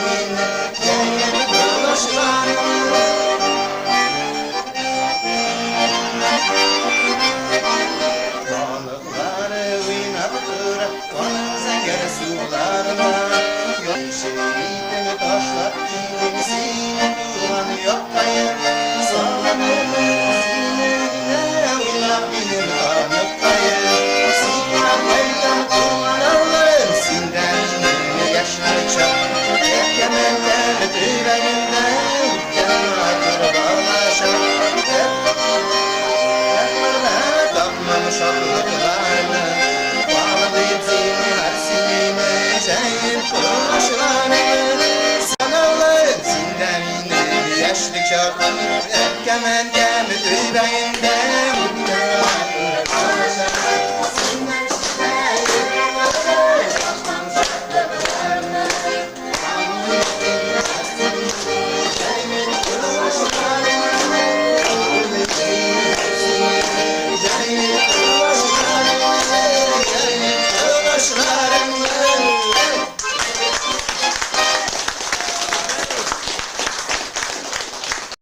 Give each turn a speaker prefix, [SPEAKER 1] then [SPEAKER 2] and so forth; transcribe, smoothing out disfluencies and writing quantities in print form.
[SPEAKER 1] мине җәеп колачларыңны. Балыклары уйнап тора аның зәңгәр суларында. Ишетең ташлап килдем сине туган яккаем. Сагынырмын сине генә уйлап минем таныткаем. Сиңа кайтам туган авылым, синдә минем яшьлек чак. Әкәмәкәм төбәгендә үткән матур балачак. Якларда тапмам шатлыкларны, Баглыйм зинһар сине, җәеп колачларыңны. Саналып синдә минем яшьлек чак. Әкәмәкәм.